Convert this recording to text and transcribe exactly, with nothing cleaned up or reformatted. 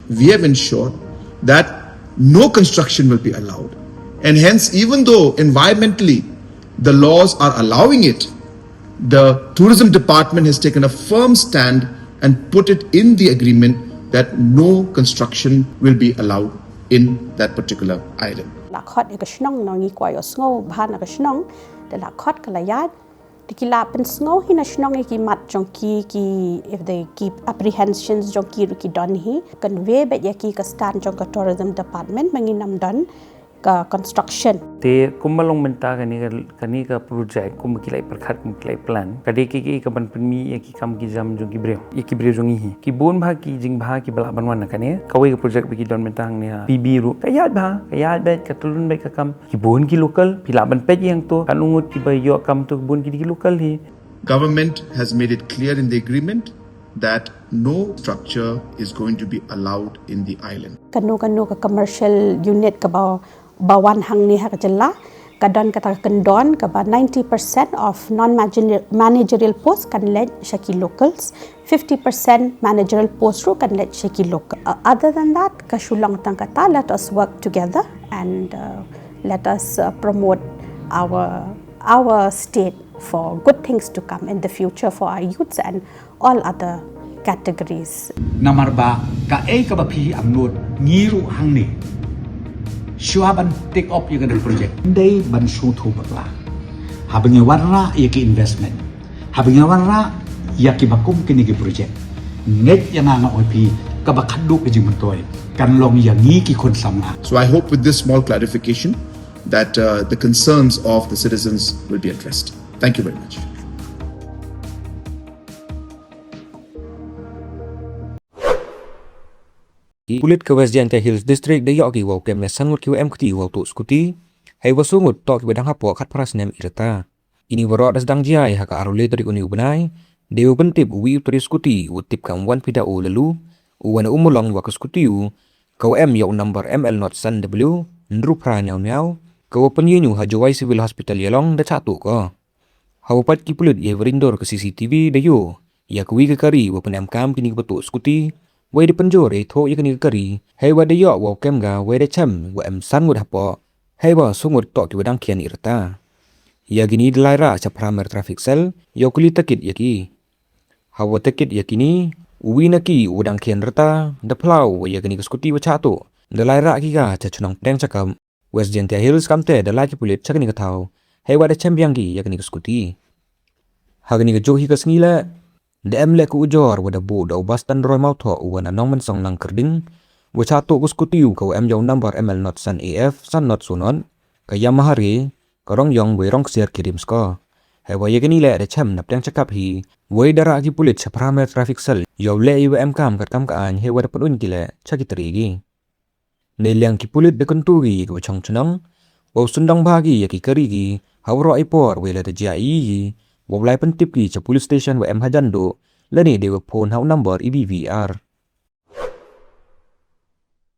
We have ensured that no construction will be allowed. And hence, even though environmentally the laws are allowing it, the tourism department has taken a firm stand and put it in the agreement that no construction will be allowed in that particular island. La khot ya ka shnong, nong i kwah yoh sngewbha na ka shnong, da la khot ka la yaid. Te ki la pynsngew hi na shnong ya ki mat jong ki, ki, if they keep apprehensions jong ki ruh ki don hi. Convey beit ya ki ka stand jong ka tourism department, ma ngi nam don ka construction. Te kumba long mynta kani ka, kani ka project, kumba ki la i pyrkhat, kumba ki la i plan, ka dei ki, ki ka ban pynmih ya ki kam ki jam jong ki briew, ya ki briew jong i hi. Ki bun bha ki jingbha ki ba lah ban wan na kani kawei ka project ba ki don mynta hangne ha P B ruh. Ka yaid bha, ka yaid beit, ka tulun beit ka kam. Ki bun ki local, phi lah ban peit yang to, kan u ngut ki ba yoh kam to, ki bun ki dei ki local hi. Government has made it clear in the agreement that no structure is going to be allowed in the island. Kano kano ka commercial unit ka ba, ba wan hangne ha ka jylla, ka don kata ka kyndon ka ba ninety percent of non-managerial post kan leit sha ki locals, fifty percent managerial post ruh kan leit sha ki local. Uh, other than that, ka shu long tang kata, let us work together and, uh, let us, uh, promote our, our state for good things to come in the future for our youths and all other categories. Namar ba kaei kaba phi angnud, ngi ruh hangne, shuwa ban take up ya kani ka project, dei ban shu thoh bakla. Haba ngi wanrah ya ki investment, haba ngi wanrah ya ki ba kum kini ki project, ngeit ya nga, nga ong phi, kaba khadduh ka jingmyntoi kan long ya ngi ki khun samla. So I hope with this small clarification that, uh, the concerns of the citizens will be addressed. Thank you very much. Ki pulit ka West Jaintia Hills District da yoh ki wow kem ya san ngut ki wa em kti wow tuh skuti, hei wa soo ngut toh ki wa dang hapoh khatphra snem i rta. Ini waroh da sdang jia i ha ka arphaw le tarik uni u bnai, dei wa pyntip u wi u trai skuti u tip kam Wanpida O Lalu, u wa na Ummulong wa ka skuti u, ka wa em ya u number M L not san W, ynru phra ñiaw ñiaw, ka wa pynyieñ u ha Jowai Civil Hospital Ialong da chah tuh ko. Ha wa pait ki pulit ya i wa ring dur ka C C T V da yoh ya ka wi ka kari wa pynemkam kini ki wa tuh skuti, wei da pynjur ya i thoh ya kani ka kari, hei wa da yoh wow kem ka, wei da chem wa em san ngut hapoh, hei wa soo ngut toh ki wa dang khian i rta. Ya kini da lai rah cha Phramer Traffic Cell yow kylli takit ya ki. Ha wa takit ya kini, u wi na ki u wa dang khian rta da phyllaw wa ya kani ka skuti wa chah tuh da lai rah ki ka cha chnong Pdeng Chakap, West Jaintia Hills, kamte da lai ki pulit cha kani ka thaw, hei wa da chem biang ki ya kani ka skuti. Ha kani ka juh hi ka sngi le, da em le ka ujor wa da buh da u Bastan Roy Mawthoh u wa na Nongmynsong Langkyrding, wa chah tuh ka skuti u ka wa em ya u number M L not san A F san not so not, ka Yamaha re, ka rong yong wei rong ksiar ki rims ko. Hei wa ya kani le da chem na Pdeng Chakap hi, wei da rah ki pulit cha Phramer Traffic Cell yow leh i wa emkam katkam ka aiñ, hei wa da pynuiñ ki le cha ki trai ki. Neiliang ki pulit da kyntu ki ka wa chong chnong wow syndong bha ki ya ki kari ki ha waroh i por, wei lada jia i ki wow lai pyntip ki cha police station wa em hajan duh, lane dei wa phone ha u number i V V R.